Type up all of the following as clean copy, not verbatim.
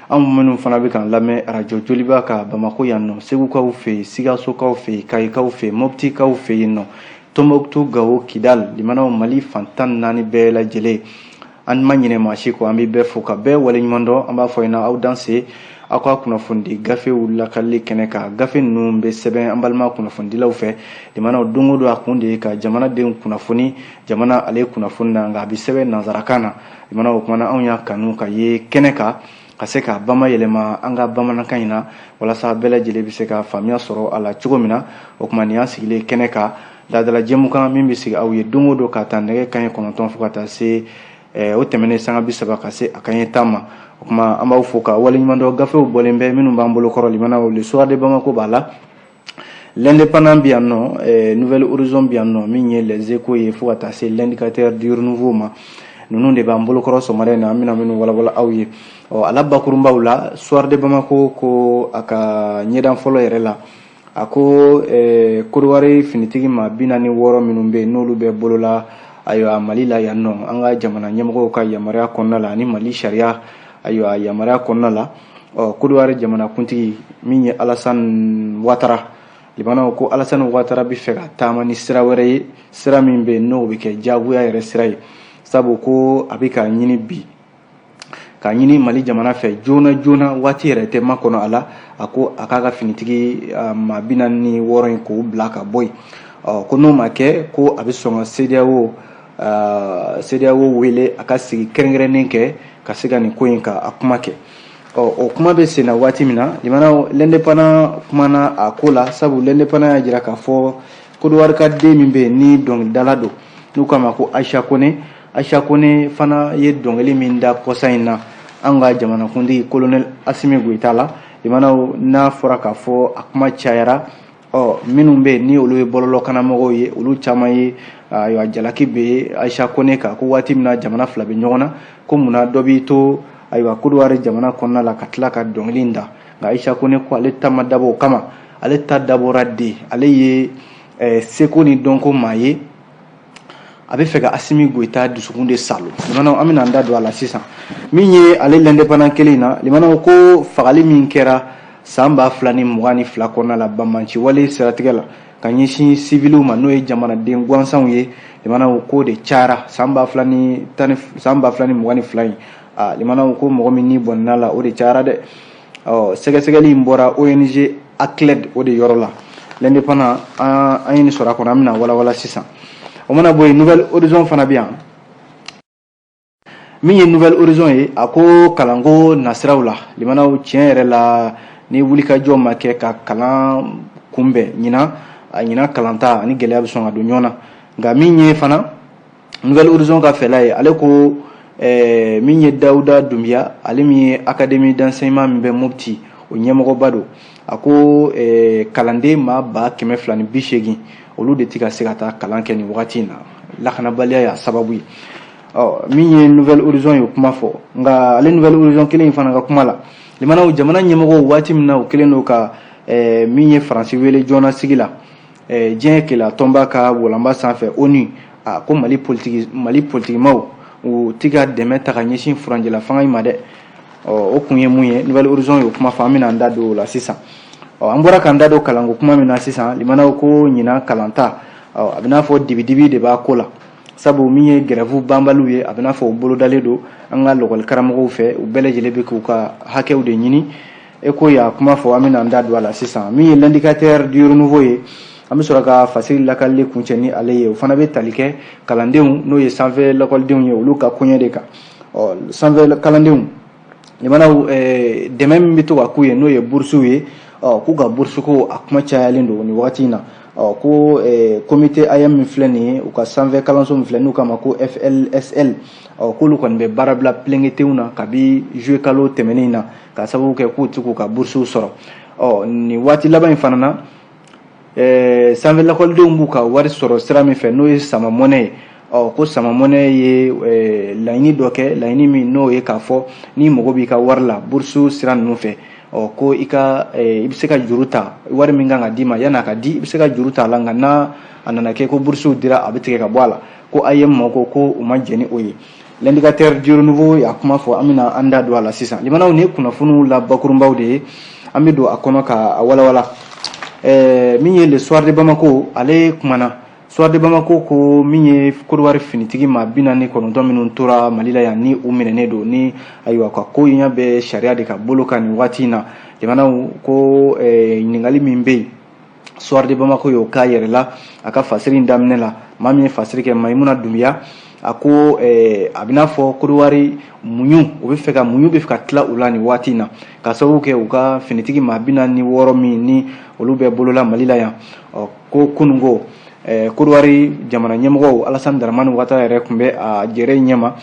Anw minnu fana bɛ k'an lamɛn arajo Joliba ka Bamakɔ yan nɔ, Segukaw fɛ yen, Sikasokaw fɛ yen, Kayikaw fɛ yen, Moptikaw fɛ yen nɔ, Tombouctou, Gao, Kidal, limanaw Mali fan 14 bɛɛ lajɛlen, an ma ɲinɛ maa si kɔ. An bɛ bɛɛ fo ka bɛɛ waleɲuman dɔn. An b'a fɔ ɲɛna, aw danse aw ka kunnafonidi gafew lakalili kɛnɛ kan. Gafe ninnu bɛ sɛbɛn an balima kunnafonidilaw fɛ, limanaw, don o don. A kun de ye ka jamanadenw kunnafoni jamana ale kunnafoni na, nka a bɛ sɛbɛn nanzarakan na, limanaw. O kumana, anw y'a kanu ka ye kɛnɛ kan ka se ka bama yɛlɛma an ka bamanankan in na, walasa bɛɛ lajɛlen bɛ se ka faamuya sɔrɔ a la cogo min na. O tuma, nin y'an sigilen kɛnɛ kan, laadala jɛmukan min bɛ sigi aw ye don o don ka taa nɛgɛ kanɲɛ 9 fo ka taa se o tɛmɛnen sanga 30 ka se a kanɲɛ 10 ma. O tuma, an b'aw fo ka waleɲuman dɔn. Gafew bɔlen bɛ minnu b'an bolo kɔrɔ, limanaw, Le Soir de Bamako b'a la, L'Indépendant bi yan nɔ, Nouvel Horizon bi yan nɔ, min ye Les Échos ye, fo ka taa se L'Indicateur du Renouveau ma. Ninnu de b'an bolokɔrɔ sɔgɔmada in na, an bɛna minnu walawala aw ye. Ɔ, a la bakurunbaw la, Soir de Bamako ko a ka ɲɛdan fɔlɔ yɛrɛ la, a ko Kodowari finitigi maa 46 minnu bɛ yen, n'olu bɛ bolola, ayiwa, Mali la yan nɔ, an ka jamana ɲɛmɔgɔw ka yamaruya kɔnɔna la ani Mali sariya, ayiwa, yamaruya kɔnɔna la. Ɔ, Kodowari jamanakuntigi min ye Alassane Ouattara, limanaw, ko Alassane Ouattara bɛ fɛ ka taama ni sira wɛrɛ ye, sira min bɛ yen n'o bɛ kɛ diyagoya yɛrɛ sira ye, sabu ko a bɛ k'a ɲini bi, k'a ɲini Mali jamana fɛ joona joona, waati yɛrɛ tɛ makɔnɔ a la. A ko a k'a ka finitigi maa 46 in k'o bila ka bɔ yen. Ɔ, ko n'o ma kɛ, ko a bɛ sɔn ka CEDEAO wele a ka sigi kɛrɛnkɛrɛnnen kɛ ka se ka nin ko in ka a kuma kɛ. Ɔ, o kuma bɛ sen na waati min na, limanaw, L'Indépendant kumana a ko la, sabu L'Indépendant y'a jira k'a fɔ Kodowari ka den min bɛ yen ni dɔnkilidala don, n'u k'a ma ko Aïcha Kone. Aïcha Kone fana ye dɔnkili min da kɔsa in na an ka jamanakuntigi colonel Assimi Goïta la, limanaw, n'a fɔra k'a fɔ a kuma cayara. Ɔ, minnu bɛ yen ni olu ye bɔlɔlɔkanamɔgɔw ye, olu caman ye, ayiwa, jalaki bɛ Aïcha Kone kan, ko waati min na jamana fila bɛ ɲɔgɔn na, ko munna dɔ b'i to, ayiwa, Kodowari jamana kɔnɔna la ka tila ka dɔnkili in da. Nka Aïcha Kone ko ale ta ma dabɔ o kama, ale ta dabɔra de ale ye seko ni dɔnko maa ye, a bɛ fɛ ka Assimi Goïta dusukun de salo. Limanaw, an bɛna an da don a la sisan. Min ye ale L'Indépendant kelen in na, limanaw, ko fagali min kɛra san 2022 kɔnɔna la, banbanci wale siratigɛ la ka ɲɛsin civiliw ma, n'o ye jamanaden gansanw ye, limanaw, k'o de cayara san ba fila ni tan ni san 2022 in. A limanaw, ko mɔgɔ min ni bɔnna la, o de cayara dɛ. Ɔ, sɛgɛsɛgɛli in bɔra ONG ACLED o de yɔrɔ la. L'Indépendant, an ye nin sɔrɔ a kɔnɔ, an bɛna walawala sisan. O mana bɔ yen, Nouvel Horizon fana bɛ yan. Min ye Nouvel Horizon ye, a ko kalanko nasiraw la, limanaw, tiɲɛ yɛrɛ la, ni wulikajɔ ma kɛ ka kalan kunbɛn ɲinan, a ɲinan kalanta ani gɛlɛya bɛ sɔn ka don ɲɔgɔn na. Nka min ye fana Nouvel Horizon ka fɛla ye, ale ko min ye Dawuda Dunbiya, ale min ye académie d'enseignement min bɛ Mopti, o ɲɛmɔgɔba don, a ko kalanden maa 280,000, olu de tɛ ka se ka taa kalan kɛ nin wagati in na, lakanabaliya y'a sababu ye. Ɔ, min ye Nouvel Horizon ye, o kuma fɔ. Nka ale Nouvel Horizon kelen in fana ka kuma la, limanaw, jamana ɲɛmɔgɔw, waati min na u kɛlen don ka min ye Faransi wele joona sigi la diɲɛ keleya tɔnba ka walanba sanfɛ, ONU, a ko Mali politiki, Mali politikimaw, u ti ka dɛmɛ ta ka ɲɛsin furancɛla fanga in ma dɛ. Ɔ, o kun ye mun ye? Nouvel Horizon y'o kuma fɔ, an bɛna an da don o la sisan. Ɔ, an bɔra k'an da don kalanko kuma min na sisan, limanaw, ko ɲinan kalanta, ɔ, a bɛ n'a fɔ dibidibi de b'a ko la, sabu min ye grève banbaliw ye, a bɛ n'a fɔ o bolodalen don an ka lɔgɔli karamɔgɔw fɛ. U bɛɛ lajɛlen bɛ k'u ka hakɛw de ɲini. E ko y'a kuma fɔ, an bɛna an da don a la sisan. Min ye L'Indicateur du Renouveau ye, an bɛ sɔrɔ ka fasiri lakalili kuncɛ ni ale ye. O fana bɛ tali kɛ kalandenw, n'o ye sanfɛ lakɔlidenw ye, olu ka koɲɛ de kan. Ɔ, sanfɛ kalandenw, limanaw, dɛmɛ min bɛ to ka k'u ye, n'o ye burusiw ye, ɔ, k'u ka burusi ko a kuma cayalen don nin wagati in na. Ɔ, ko comité AEEM min filɛ nin ye, u ka sanfɛ kalanso min filɛ, n'u k'a ma ko FLSL, ɔ, k'olu kɔni bɛ baara bila pilengetenw na kabi juillet kalo tɛmɛnen in na, ka sababu kɛ k'u tɛ k'u ka burusiw sɔrɔ. Ɔ, nin waati laban in fana na, sanfɛ lakɔlidenw b'u ka wari sɔrɔ sira min fɛ, n'o ye samamɔnɛ ye, ɔ, ko samamɔnɛ ye laɲini dɔ kɛ, laɲini min n'o ye k'a fɔ n'i mago b'i ka wari la burusu sira ninnu fɛ, ɔ, ko i ka i bɛ se ka juru ta, wari min kan ka d'i ma, yan'a ka di, i bɛ se ka juru ta a la, nka n'a a nana kɛ ko burusuw dira, a bɛ tigɛ ka bɔ a la. Ko AEEM ma ko u ma jɛn ni o ye. L'indicateur du Renouveau y'a kuma fɔ, an bɛna an da don a la sisan. Limanaw, nin ye kunnafoniw la bakurunbaw de ye, an bɛ don a kɔnɔ ka a walawala. Min ye Le Soir de Bamako, ale kumana. Soir de Bamako ko min ye Kodowari finitigi maa 49 minnu tora Mali la yan, ni u minɛnen don, ni ayiwa ka ko ɲɛ bɛ sariya de ka bolo kan nin waati in na. Jamanaw ko ɲininkali min bɛ yen, Soir de Bamako y'o k'a yɛrɛ la a ka fasiri in daminɛ la. Maa min ye fasiri kɛ, Mayimuna Dunbiya, a ko a bɛna fɔ Kodowari muɲu, u bɛ fɛ ka muɲu bɛ fɛ ka tila u la nin waati in na, ka sababu kɛ u ka finitigi maa 46 min ni olu bɛ bolola Mali la yan. Ɔ, ko kununko Kodowari jamana ɲɛmɔgɔw Alassane Dramane Ouattara yɛrɛ tun bɛ a jɛrɛ ɲɛma.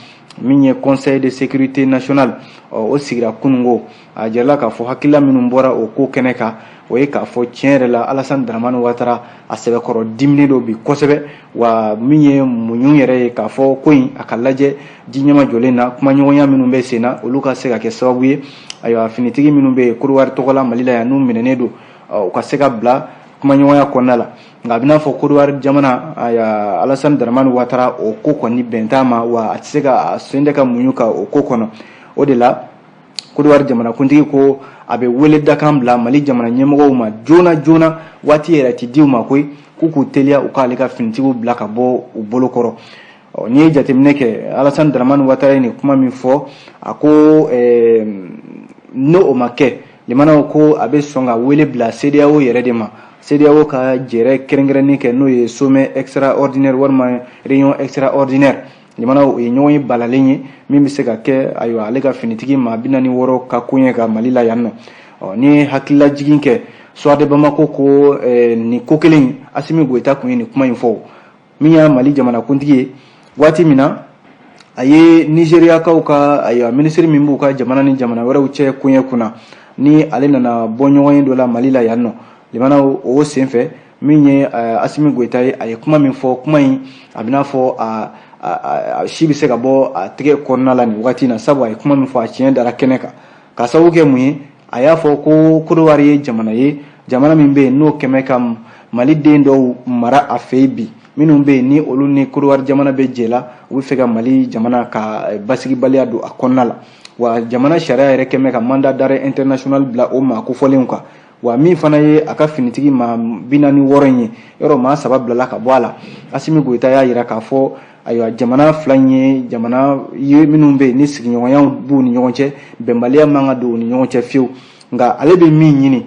Min ye Conseil de sécurité nationale, ɔ, o sigira kununko. A jirala k'a fɔ hakilila minnu bɔra o ko kɛnɛ kan, o ye k'a fɔ tiɲɛ yɛrɛ la Alassane Dramane Ouattara a sɛbɛkɔrɔ diminen don bi kosɛbɛ. Wa min ye muɲu yɛrɛ ye, k'a fɔ ko in a ka lajɛ ji ɲɛma jɔlen na, kumaɲɔgɔnya minnu bɛ sen na, olu ka se ka kɛ sababu ye, ayiwa, finitigi minnu bɛ yen Kodowari tɔgɔ la Mali la yan, n'u minɛnen don, u ka se ka bila kumaɲɔgɔnya kɔnɔna la. Nka a bɛna fɔ Kodowari jamana, ayiwa, Alassane Dramane Ouattara, o ko kɔni bɛn t'a ma, wa a tɛ se ka a sen tɛ ka muɲu ka o ko kɔnɔ. O de la Kodowari jamanakuntigi ko a bɛ wele dakan bila Mali jamana ɲɛmɔgɔw ma joona joona, waati yɛrɛ ti di u ma koyi, k'u k'u teliya u k'ale ka finitigiw bila ka bɔ u bolo kɔrɔ. Ɔ, n'i ye jateminɛ kɛ, Alassane Dramane Ouattara ye nin kuma min fɔ, a ko n'o o ma kɛ, limanaw, ko a bɛ sɔn ka wele bila CEDEAO yɛrɛ de ma, CEDEAO ka jɛrɛ kɛrɛnkɛrɛnnen kɛ, n'o ye sommet extraordinaire walima réunion extraordinaire. Limanaw, o ye ɲɔgɔn ye balalen ye min bɛ se ka kɛ, ayiwa, ale ka finitigi maa 46 ka koɲɛ ka Mali la yan nɔ. Ɔ, n'i ye hakililajigin kɛ, Soir de Bamako ko nin ko kelen, Assimi Goïta tun ye nin kuma in fɔ, min y'a Mali jamanakuntigi ye, waati min na a ye Nizeriyakaw ka, ayiwa, minisiri min b'u ka jamana ni jamana wɛrɛw cɛ koɲɛ kunna, ni ale nana bɔ ɲɔgɔn ye dɔ la Mali la yan nɔ. Limanaw, o senfɛ, min ye Assimi Goïta ye, a ye kuma min fɔ, kuma in a bɛna fɔ a si bɛ se ka bɔ a tɛgɛ kɔnɔna la nin waati in na, sabu a ye kuma min fɔ, a tiɲɛ dara kɛnɛ kan. Ka sababu kɛ mun ye? A y'a fɔ ko Kodowari ye jamana ye, jamana min bɛ yen n'o kɛmɛ ka Mali den dɔw mara a fɛ yen bi, minnu bɛ yen ni olu ni Kodowari jamana bɛ jɛ la, u bɛ fɛ ka Mali jamana ka basigibaliya don a kɔnɔna la. Wa jamana sariya yɛrɛ kɛmɛ ka mandat d'arrêt international bila o maa kofɔlenw kan. Wa min fana ye a ka finitigi maa 46 in ye, yɔrɔ maa saba bilala ka bɔ a la. Assimi Goïta y'a jira k'a fɔ, ayiwa, jamana fila in ye jamana ye minnu bɛ yen ni sigiɲɔgɔnyaw b'u ni ɲɔgɔn cɛ, bɛnbaliya man ka don u ni ɲɔgɔn cɛ fiyewu. Nka ale bɛ min ɲini,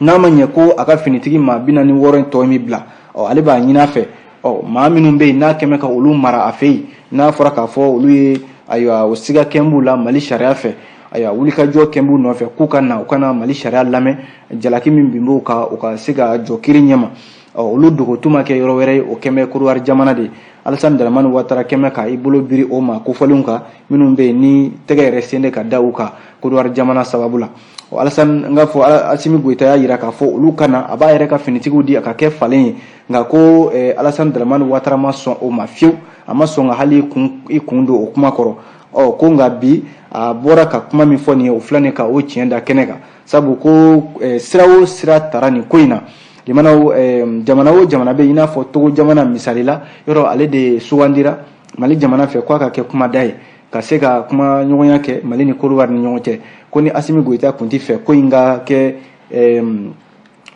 n'a ma ɲɛ ko a ka finitigi maa 46 in tɔ min bila, ɔ, ale b'a ɲini a fɛ, ɔ, maa minnu bɛ yen n'a kɛmɛ ka olu mara a fɛ yen, n'a fɔra k'a fɔ olu ye, ayiwa, o siga kɛn b'u la Mali sariya fɛ, ayiwa, wulikajɔ kɛn b'u nɔfɛ, k'u ka na, u ka na Mali sariya lamɛn, jalaki min bin b'u kan, u ka se ka jɔ kiiri ɲɛma. Ɔ, olu dogotu ma kɛ yɔrɔ wɛrɛ ye, o kɛmɛ Kodowari jamana de ye. Alassane Dramane Ouattara kɛmɛ ka i bolo biri o maa kofɔlenw kan minnu bɛ yen ni tɛgɛ yɛrɛ sen de ka da u kan Kodowari jamana sababu la. Ɔ, Alassane, n k'a fɔ Assimi Goïta y'a jira k'a fɔ olu ka na, a b'a yɛrɛ ka finitigiw di a ka kɛ falen ye. Nka ko Alassane Dramane Ouattara ma sɔn o ma fiyewu, a ma sɔn ka hali i kun don o kuma kɔrɔ. Ɔ, ko nka bi a bɔra ka kuma min fɔ nin ye, o filɛ nin ka o tiɲɛ da kɛnɛ kan, sabu ko sira o sira tara nin ko in na, limanaw, jamana o jamana bɛ yen, i n'a fɔ Togo jamana misali la, yɔrɔ ale de sugandira Mali jamana fɛ k'a ka kɛ kumada ye, ka se ka kuma ɲɔgɔnya kɛ Mali ni Kodowari ni ɲɔgɔn cɛ. Ko ni Assimi Goïta tun tɛ fɛ ko in ka kɛ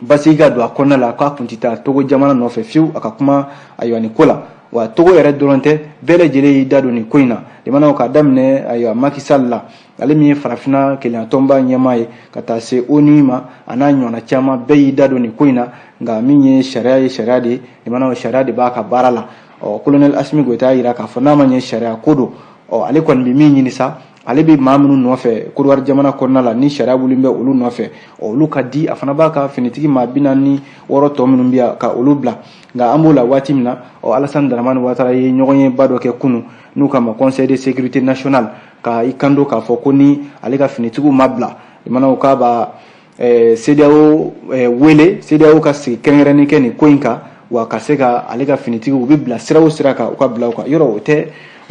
basigi ka don a kɔnɔna la, k'a tun tɛ taa Togo jamana nɔfɛ fiyewu a ka kuma, ayiwa, nin ko la. Wa Togo yɛrɛ dɔrɔn tɛ, bɛɛ lajɛlen y'i da don nin ko in na. Limanaw, k'a daminɛ, ayiwa, Macky Sall la, ale min ye farafinna kelenyatɔnba ɲɛmaa ye, ka taa se ONU ma, a n'a ɲɔgɔnna caman, bɛɛ y'i da don nin ko in na. Nka min ye sariya ye, sariya de ye, limanaw, sariya de b'a ka baara la. Ɔ, colonel Assimi Goïta y'a jira k'a fɔ n'a ma ɲɛ sariya ko don, ɔ, ale kɔni bɛ min ɲini sa, ale bɛ maa minnu nɔfɛ Kodowari jamana kɔnɔna la, ni sariya wulilen bɛ olu nɔfɛ, ɔ, olu ka di, a fana b'a ka finitigi maa 46 tɔ minnu bɛ yan, ka olu bila. Nka an b'o la waati min na, ɔ, Alassane Dramane Ouattara ye ɲɔgɔn ye ba dɔ kɛ kunun, n'u k'a ma Conseil de sécurité nationale, ka i kanto k'a fɔ ko ni ale ka finitigiw ma bila, limanaw, k'a b'a CEDEAO wele, CEDEAO ka sigi kɛrɛnkɛrɛnnen kɛ nin ko in kan, wa ka se ka ale ka finitigiw, u bɛ bila sira o sira kan, u ka bila u kan. Yɔrɔ o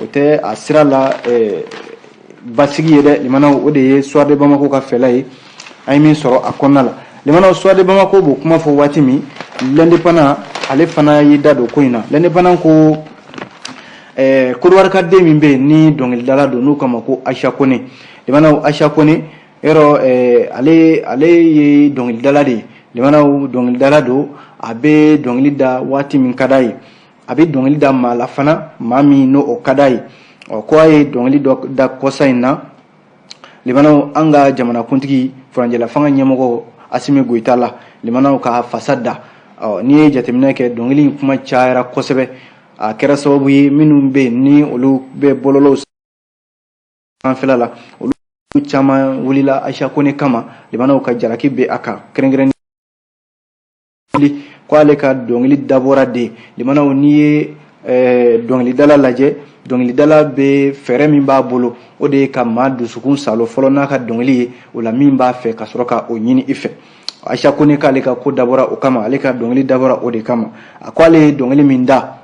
tɛ a sira la basigi ye dɛ. Limanaw, o de ye Soir de Bamako ka fɛla ye, an ye min sɔrɔ a kɔnɔna la. Limanaw, Soir de Bamako b'o kuma fɔ waati min, L'Indépendant, ale fana y'i da don ko in na. L'Indépendant ko Kodiwari ka den min bɛ yen ni dɔnkilidala don, n'u k'a ma ko Ayisa Kone, limanaw, Ayisa Kone yɔrɔ, ale ye dɔnkilidala de ye. Limanaw, dɔnkilidala don, a bɛ dɔnkili da waati min ka d'a ye, a bɛ dɔnkili da maa la fana, maa min n'o o ka d'a ye. Ɔ, ko a ye dɔnkili dɔ da kɔsa in na, limanaw, an ka jamanakuntigi, furancɛla fanga ɲɛmɔgɔ Asimi Goyita la, limanaw, ka fasa da. Ɔ, n'i ye jateminɛ kɛ, dɔnkili in kuma cayara kosɛbɛ. A kɛra sababu ye, minnu bɛ yen ni olu bɛ bɔlɔlɔw sanfɛla la, olu caman wulila Ayisa Kone kama. Limanaw, ka jalaki bɛ a kan kɛrɛnkɛrɛn ko ale ka dɔnkili dabɔra de. Limanaw, n'i ye dɔnkilidala lajɛ, dɔnkilidala bɛ fɛɛrɛ min b'a bolo, o de ye ka maa dusukun salo fɔlɔ n'a ka dɔnkili ye. O la, min b'a fɛ ka sɔrɔ ka o ɲini i fɛ. Ayisa Kone k'ale ka ko dabɔra o kama, ale ka dɔnkili dabɔra o de kama. A ko ale ye dɔnkili min da,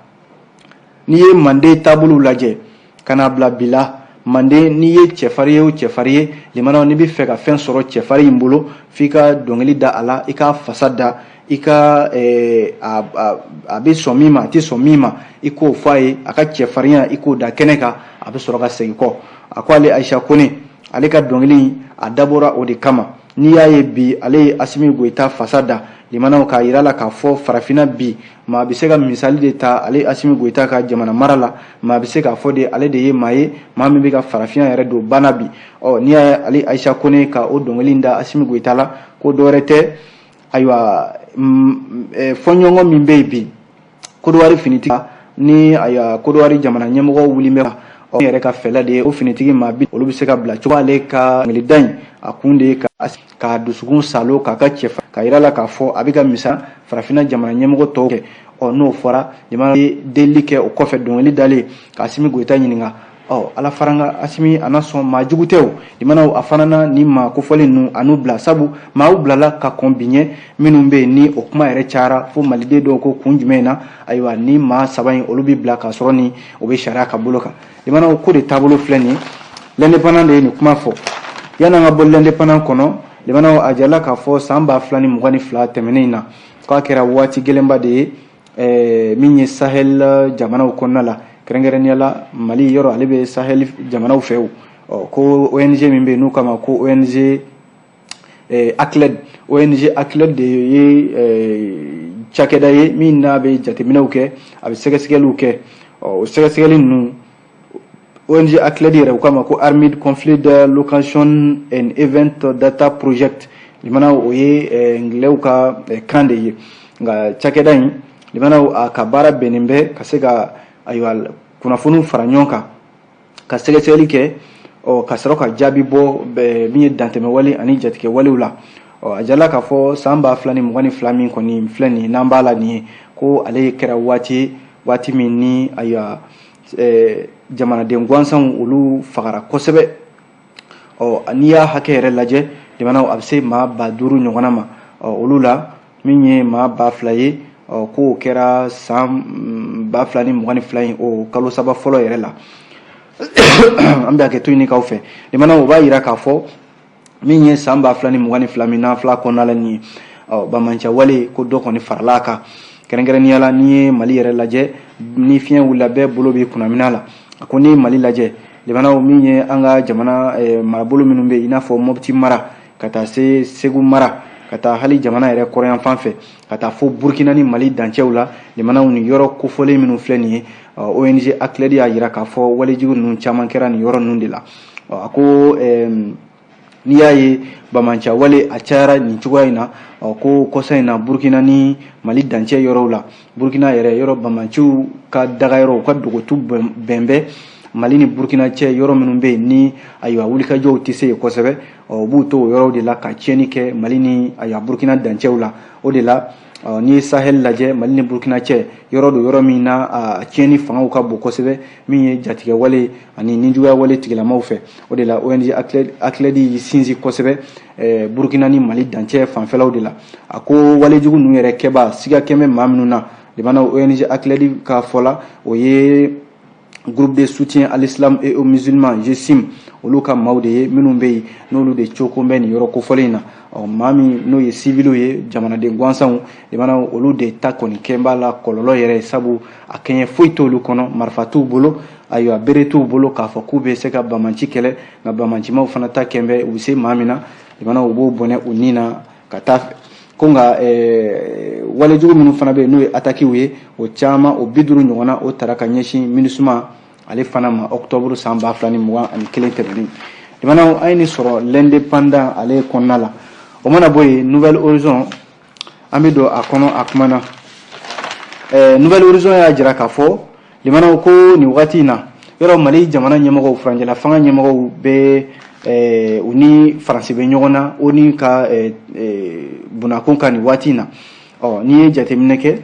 n'i ye manden taabolow lajɛ ka n'a bila bi la, manden, n'i ye cɛfarin ye o cɛfarin ye, limanaw, n'i bɛ fɛ ka fɛn sɔrɔ cɛfarin in bolo, f'i ka dɔnkili da a la, i k'a fasa da, i ka a bɛ sɔn min ma, a tɛ sɔn min ma, i k'o fɔ a ye, a ka cɛfarinya, i k'o da kɛnɛ kan, a bɛ sɔrɔ ka segin kɔ. A ko ale Ayisa Kone, ale ka dɔnkili a dabɔra o de kama. N'i y'a ye bi ale ye Asimi Goyita fasa da, limanaw, k'a yira la k'a fɔ farafinna bi, maa bɛ se ka misali de ta ale Asimi Goyita ka jamana mara la. Maa bɛ se k'a fɔ de ale de ye maa ye, maa min bɛ ka farafinna yɛrɛ don ba la bi. Ɔ, n'i y'a ye ale Ayisa Kone ka o dɔnkili da Asimi Goyita la, ko dɔwɛrɛ tɛ. Ayiwa, fɔɲɔgɔnkɔ min bɛ yen bi, Kodowari finitigi ni, ayiwa, Kodowari jamana ɲɛmɔgɔ wuli bɛ yɛrɛ ka fɛlɛ de ye, o finitigi maa bi olu bɛ se ka bila cogo. Ale ka dɔnkilida in, a kun de ye ka dusukun salo, k'a ka cɛfa ka yira la k'a fɔ a bɛ ka misa farafinna jamana ɲɛmɔgɔ tɔw kɛ. Ɔ, n'o fɔra, jamana ye delili kɛ. O kɔfɛ, dɔnkili dalen ka Asimi Goyita ɲininka. Ɔ, Ala faranga Asimi, a na sɔn, maa jugu tɛ o. Limanaw, a fana na ni maa kofɔlen ninnu a n'u bila, sabu maaw bilala ka kɔn bi ɲɛ, minnu bɛ yen ni o kuma yɛrɛ cayara fo maliden dɔw ko kun jumɛn na, ayiwa, ni maa saba in olu bɛ bila k'a sɔrɔ ni o bɛ sariya ka bolo kan. Limanaw, ko de taabolo filɛ nin ye. L'Indépendant de ye nin kuma fɔ. Yan'an ka bɔ L'Indépendant kɔnɔ, limanaw, a jirala k'a fɔ san 2022 tɛmɛnen in na, k'a kɛra waati gɛlɛnba de ye min ye Sahel jamanaw kɔnɔna la, kɛrɛnkɛrɛnnenya la Mali yɔrɔ, ale bɛ Sahel jamanaw fɛ. O ko ONG min bɛ yen n'u k'a ma ko ONG ACLED, ONG ACLED de ye cakɛda ye min n'a bɛ jateminɛw kɛ, a bɛ sɛgɛsɛgɛliw kɛ. O sɛgɛsɛgɛli ninnu, ONG ACLED yɛrɛ, u k'a ma ko Armed Conflict Location and Event Data Project. Limanaw, o ye ngilɛw ka kan de ye. Nka cakɛda in, limanaw, a ka baara bɛnnen bɛ ka se ka, ayiwa, kunnafoniw fara ɲɔgɔn kan, ka sɛgɛsɛgɛli kɛ, ɔ, ka sɔrɔ ka jaabi bɔ min ye dantɛmɛwale ani jatigɛwalew la. Ɔ, a jirala k'a fɔ san 2022 min kɔni filɛ nin ye, n'an b'a la nin ye, ko ale kɛra waati ye, waati min ni, ayiwa, jamanaden gansanw olu fagara kosɛbɛ. Ɔ, n'i y'a hakɛ yɛrɛ lajɛ, limanaw, a bɛ se maa 5000 ɲɔgɔnna ma. Ɔ, olu la, min ye maa 2000 ye, ɔ, k'o kɛra san 2022 in, o kalo 3 fɔlɔ yɛrɛ la. An bɛ hakɛto ɲini k'aw fɛ. Limanaw, o b'a yira k'a fɔ min ye san 2022 min n'an fila kɔnɔna la nin ye, ɔ, banbaanci wale ko dɔ kɔni farala a kan. Kɛrɛnkɛrɛnnenya la, n'i ye Mali yɛrɛ lajɛ, ni fiɲɛ wulila, bɛɛ bolo b'i kunnamina la. A ko n'i ye Mali lajɛ, limanaw, min ye an ka jamana marabolo minnu bɛ yen, i n'a fɔ Mɔpti mara, ka taa se Segu mara, ka taa hali jamana yɛrɛ kɔrɔyan fɛ, ka taa fo Burukina ni Mali dancɛw la, limanaw, ni yɔrɔ kofɔlen minnu filɛ nin ye, ONG ACLED y'a jira k'a fɔ walejugu ninnu caman kɛra nin yɔrɔ ninnu de la. A ko n'i y'a ye banbaanci wale a cayara nin cogoya in na, ko kɔsa in na, Burukina ni Mali dancɛ yɔrɔw la, Burukina yɛrɛ yɔrɔ, banbaanciw ka daga yɔrɔ, u ka dogotu bɛn bɛ Mali ni Burukina cɛ, yɔrɔ minnu bɛ yen ni, ayiwa, wulikajɔw tɛ se yen kosɛbɛ, u b'u to o yɔrɔw de la ka tiɲɛni kɛ Mali ni, ayiwa, Burukina dancɛw la. O de la, n'i ye Sahel lajɛ, Mali ni Burukina cɛ yɔrɔ don, yɔrɔ min na a tiɲɛni fangaw ka bon kosɛbɛ, min ye jatigɛ wale ani nijuguya wale tigilamaw fɛ. O de la, ONG ACLED y'i sinsin kosɛbɛ Burukina ni Mali dancɛ fanfɛlaw de la. A ko walejugu ninnu yɛrɛ kɛba, siga kɛmɛ maa minnu na, limanaw, ONG ACLED ka fɔ la, o ye Groupe de soutien à l'islam et aux musulmans, GSIM. olu ka maaw de ye minnu bɛ yen, n'olu de coko bɛ nin yɔrɔ kofɔlen in na. Ɔ, maa min n'o ye civiliw ye, jamanaden gansanw, limanaw, olu de ta kɔni kɛn b'a la kɔlɔlɔ yɛrɛ, sabu a kɛɲɛ foyi t'olu kɔnɔ, marifa t'u bolo, ayiwa, bere t'u bolo k'a fɔ k'u bɛ se ka bamanci kɛlɛ. Nka bamancimaw fana ta kɛn bɛ, u bɛ se maa min na, limanaw, u b'o bɔnɛ u ni na ka taa fɛ. Ko nka walejugu minnu fana bɛ yen, n'o ye atakiw ye, o caman, o 50 ɲɔgɔnna, o tara ka ɲɛsin MINUSMA ale fana ma octobre san 2021 tɛmɛnen. Limanaw, an ye nin sɔrɔ L'Indépendant ale kɔnɔna la. O mana bɔ yen, Nouvel Horizon, an bɛ don a kɔnɔ. A kuma na, Nouvel Horizon y'a jira k'a fɔ, limanaw, ko nin wagati in na, yɔrɔ Mali jamana ɲɛmɔgɔw, furancɛla fanga ɲɛmɔgɔw bɛ, u ni Faransi bɛ ɲɔgɔn na, ONU ka bunakun kan nin waati in na. Ɔ, n'i ye jateminɛ kɛ,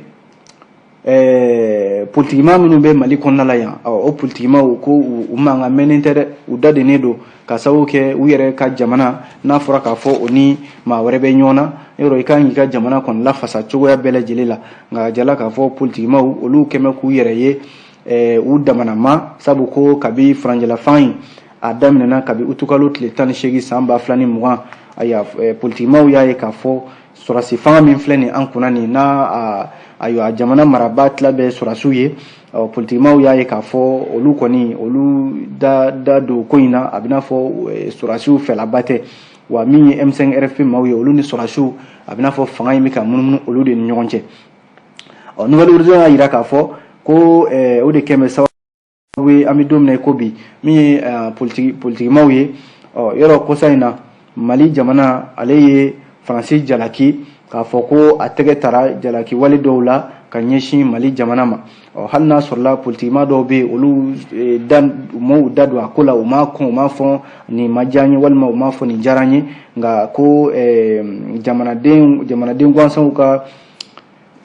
politikimaa minnu bɛ Mali kɔnɔna la yan, o politikimaw ko u mankan mɛnnen tɛ dɛ, u dadennen don, ka sababu kɛ u yɛrɛ ka jamana n'a fɔra k'a fɔ o ni maa wɛrɛ bɛ ɲɔgɔn na, yɔrɔ i kan k'i ka jamana kɔni lafasa cogoya bɛɛ lajɛlen la. Nka jala k'a fɔ politikimaw, olu kɛmɛ k'u yɛrɛ ye u damanama, sabu ko kabi furancɛla fanga in a daminɛna, kabi utukalo tile 18 san 2020, ayiwa, politikimaw y'a ye k'a fɔ sɔrɔsi fanga min filɛ nin an kunna nin n'a, ayiwa, jamana marabaa tila bɛɛ sɔrɔsiw ye. Ɔ, politikimaw y'a ye k'a fɔ olu kɔni, olu da da don ko in na, a bɛ n'a fɔ sɔrɔsiw fɛlaba tɛ wa. Min ye M5 RFP maaw ye, olu ni sɔrɔsiw, a bɛ n'a fɔ fanga in bɛ ka munumunu olu de ni ɲɔgɔn cɛ. Ɔ, Nouvel Horizon y'a jira k'a fɔ ko o de kɛn bɛ sababu ye, an bɛ don min na i ko bi, min ye politikimaw ye, ɔ, yɔrɔ kɔsa in na, Mali jamana ale ye Faransi jalaki k'a fɔ ko a tɛgɛ tara jalaki wale dɔw la ka ɲɛsin Mali jamana ma. Ɔ, hali n'a sɔrɔla politikima dɔw bɛ yen, olu da, u m'u da don a ko la, u m'a kɔn, u m'a fɔ nin ma diya n ye walima u m'a fɔ nin diyara n ye. Nka ko jamanaden gansanw ka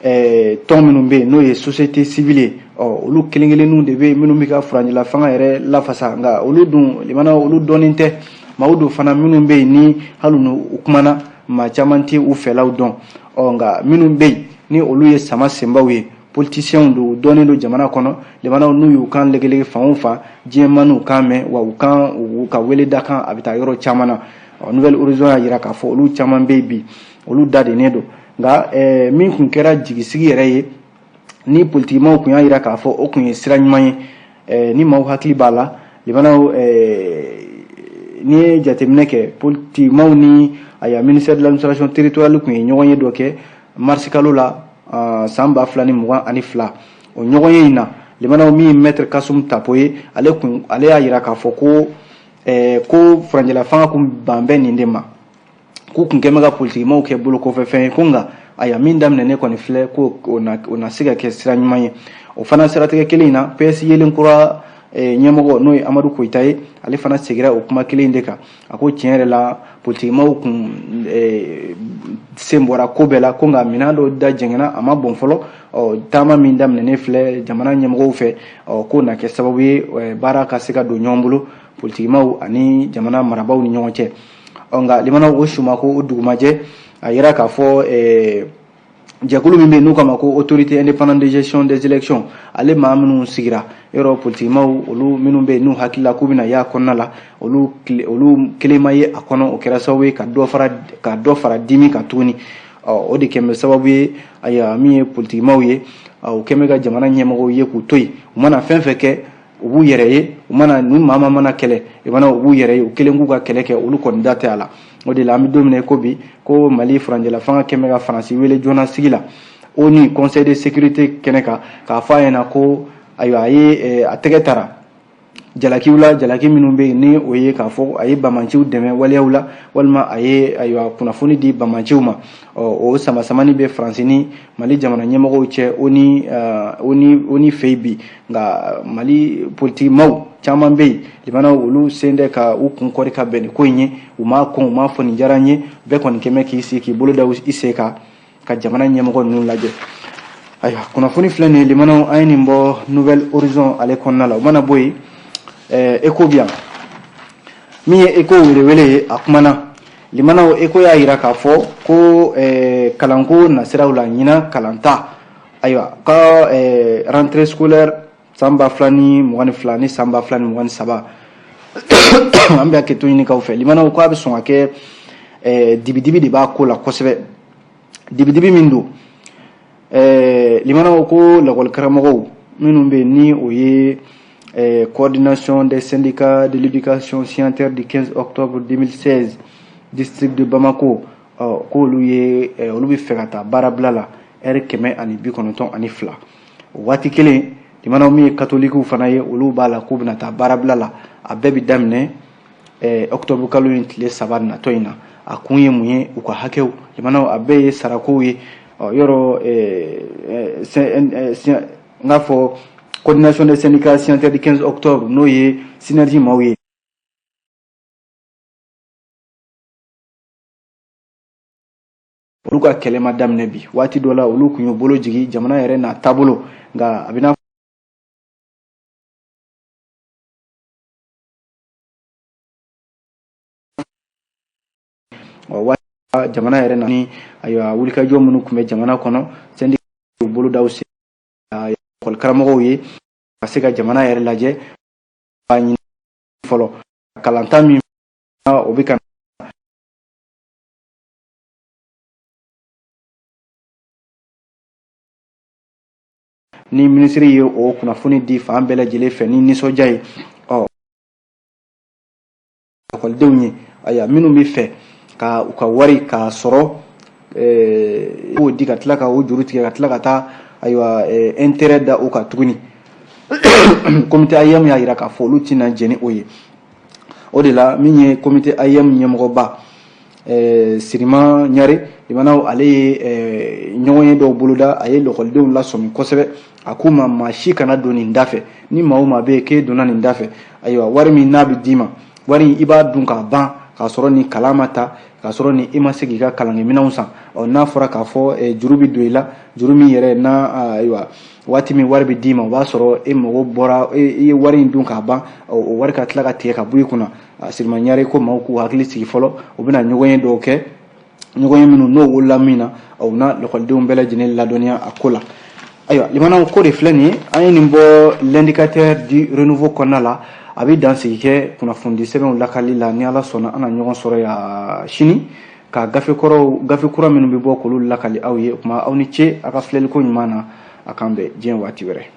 tɔn minnu bɛ yen, n'o ye société civile ye, ɔ, olu kelen kelenninw de bɛ yen minnu bɛ ka furancɛla fanga yɛrɛ lafasa. Nka olu dun, limana, olu dɔnnen tɛ, maaw don fana minnu bɛ yen ni hali n'u kumana, maa caman tɛ u fɛlaw dɔn. Ɔ, nka minnu bɛ yen ni olu ye sama senbaw ye, politiciens don, dɔnnen don jamana kɔnɔ, limanaw, n'u y'u kan legelege fan o fan, diɲɛ ma n'u kan mɛn wa, u kan, u ka wele da kan a bɛ taa yɔrɔ caman na. Ɔ, Nouvel Horizon y'a jira k'a fɔ olu caman bɛ yen bi, olu da dennen don. Nka min tun kɛra jigisigi yɛrɛ ye, ni politikimaw tun y'a jira k'a fɔ o tun ye sira ɲuman ye, ni maaw hakili b'a la, limanaw, n'i ye jateminɛ kɛ, politikimaw ni, ayiwa, ministère de l'Administration territoriale tun ye ɲɔgɔn ye dɔ kɛ marisi kalo la san 2022. O ɲɔgɔn ye in na, limanaw, min ye maître Kassoum Tapo ye, ale kun, ale y'a jira k'a fɔ ko furancɛla fanga kun ban bɛ nin de ma, k'u kun kɛn bɛ ka politikimaw kɛ bolo kɔfɛ fɛn ye. Ko nka, ayiwa, min daminɛ kɔni filɛ, ko o na se ka kɛ sira ɲuman ye. O fana siratigɛ kelen in na, PS yelen kura ɲɛmɔgɔ, n'o ye Amadu Koyita ye, ale fana seginna o kuma kelen in de kan. A ko tiɲɛ yɛrɛ la, politikimaw kun sen bɔra ko bɛɛ la, ko nka minɛn dɔ da jɛngɛnna, a ma bɔn fɔlɔ. Ɔ, taama min daminɛnen filɛ jamana ɲɛmɔgɔw fɛ, ɔ, k'o na kɛ sababu ye baara ka se ka don ɲɔgɔn bolo politikimaw ani jamana marabaaw ni ɲɔgɔn cɛ. Ɔ, nka limanaw, o suma ko o dugumajɛ, a yira k'a fɔ jɛkulu min bɛ yen n'u k'a ma ko Autorité indépendante de gestion des élections, ale maa minnu sigira, yɔrɔ politikimaw, olu minnu bɛ yen n'u hakili la k'u bɛna y'a kɔnɔna la, olu kelen ma ye a kɔnɔ. O kɛra sababu ye ka dɔ fara dimi kan tuguni. Ɔ, o de kɛn bɛ sababu ye, ayiwa, min ye politikimaw ye, o kɛn bɛ ka jamana ɲɛmɔgɔw ye k'u to yen. U mana fɛn fɛn kɛ, u b'u yɛrɛ ye. U mana ni maa maa mana kɛlɛ, i mana, u b'u yɛrɛ ye, u kelen k'u ka kɛlɛ kɛ, olu kɔni da tɛ a la. O de la, an bɛ don min na i ko bi, ko Mali furancɛla fanga kɛn bɛ ka Faransi wele joona sigi la, ONU Conseil de sécurité kɛnɛ kan, k'a fɔ a ɲɛna ko, ayiwa, a ye a tɛgɛ tara jalakiw la, jalaki minnu bɛ yen, ni o ye k'a fɔ a ye bamanciw dɛmɛ waleyaw la, walima a ye, ayiwa, kunnafoni di bamanciw ma. Ɔ, o sama samani bɛ Faransi ni Mali jamana ɲɛmɔgɔw cɛ o ni fɛ yen bi. Nka Mali politiki maaw caman bɛ yen, limanaw, olu sen tɛ ka u kun kɔri ka bɛn ni ko in ye. U m'a kɔn, u m'a fɔ nin diyara n ye. Bɛɛ kɔni kɛmɛ k'i sigi k'i bolo da i sen kan ka jamana ɲɛmɔgɔ ninnu lajɛ. Ayiwa, kunnafoni filɛ nin ye, limanaw, an ye nin bɔ Nouvel Horizon ale kɔnɔna la. O mana bɔ yen, Écho bi yan, min ye Écho welewele ye, a kumana, limanaw. Écho y'a yira k'a fɔ ko kalanko nasiraw la, ɲinan kalanta, ayiwa, ka rentrée scolaire san 2022 ni san 2023. An bɛ hakɛto ɲini k'aw fɛ. Limanaw, ko a bɛ sɔn ka kɛ dibidibi de b'a ko la kosɛbɛ, dibidibi min don. Limanaw, ko lakɔli karamɔgɔw minnu bɛ yen, ni o ye coordination des syndicats de l'éducation signataire du 15 octobre 2016, district de Bamako, ɔ k'olu ye olu bɛ fɛ ka taa baarabila la ɛri 192. O waati kelen, limanaw, min ye katolikiw fana ye, olu b'a la k'u bɛna taa baarabila la. A bɛɛ bɛ daminɛ octobre kalo in tile 3 natɔ in na. A kun ye mun ye? U ka hakɛw. Limanaw, a bɛɛ ye sarakow ye. Ɔ yɔrɔ, n k'a fɔ coordination des syndicats signataires du 15 octobre, n'o ye synergie maaw ye, olu ka kɛlɛ ma daminɛ bi. Waati dɔ la, olu tun y'u bolo jigin jamana yɛrɛ n'a taabolo, nka a bɛna jamana yɛrɛ na ni ayiwa wulikajɔ minnu tun bɛ jamana kɔnɔ, syndicat y'u bolo da u sen ekɔli karamɔgɔw ye ka se ka jamana yɛrɛ lajɛ k'a ɲini fɔlɔ kalanta min o bɛ ka ni minisiri ye o kunnafoni di fan bɛɛ lajɛlen fɛ ni nisɔndiya ye. Ɔ ekɔlidenw ye, ayiwa, minnu bɛ fɛ ka u ka wari k'a sɔrɔ k'o di ka tila ka o juru tigɛ ka tila ka taa ayiwa intérêt da o kan tuguni, comité AEEM y'a jira k'a fɔ olu tɛna jɛn ni o ye. O de la, min ye comité AEEM ɲɛmɔgɔba Sirima Ɲare, limanaw, ale ye ɲɔgɔnye dɔw boloda. A ye lakɔlidenw lasɔmi kosɛbɛ. A k'u ma, maa si kana don nin da fɛ. Ni maa o maa bɛ yen k'e donna nin da fɛ, ayiwa, wari min n'a bɛ d'i ma, wari i b'a dun k'a ban, k'a sɔrɔ ni kalan ma ta, k'a sɔrɔ ni i ma se k'i ka kalankɛminɛnw san. Ɔ n'a fɔra k'a fɔ juru bɛ don i la, juru min yɛrɛ n'a ayiwa waati min wari bɛ d'i ma, o b'a sɔrɔ e mago bɔra, i ye wari in dun k'a ban, o wari ka tila ka tigɛ ka bɔ i kunna. Sirima Ɲare ko maaw k'u hakili sigi fɔlɔ, u bɛna ɲɔgɔnye dɔw kɛ, ɲɔgɔnye minnu n'o wolola min na, u na lakɔlidenw bɛɛ lajɛlen ladɔnniya a ko la. Ayiwa, limanaw, ko de filɛ nin ye. An ye nin bɔ l'indicateur du renouveau kɔnɔna la. A bɛ dansigi kɛ kunnafonidi sɛbɛnw lakali la. Ni Ala sɔnna, an na ɲɔgɔn sɔrɔ yan sini ka gafe kɔrɔw, gafe kura minnu bɛ bɔ, k'olu lakali aw ye. O tuma, aw ni ce a ka filɛliko ɲuman na. A k'an bɛn diɲɛ waati wɛrɛ.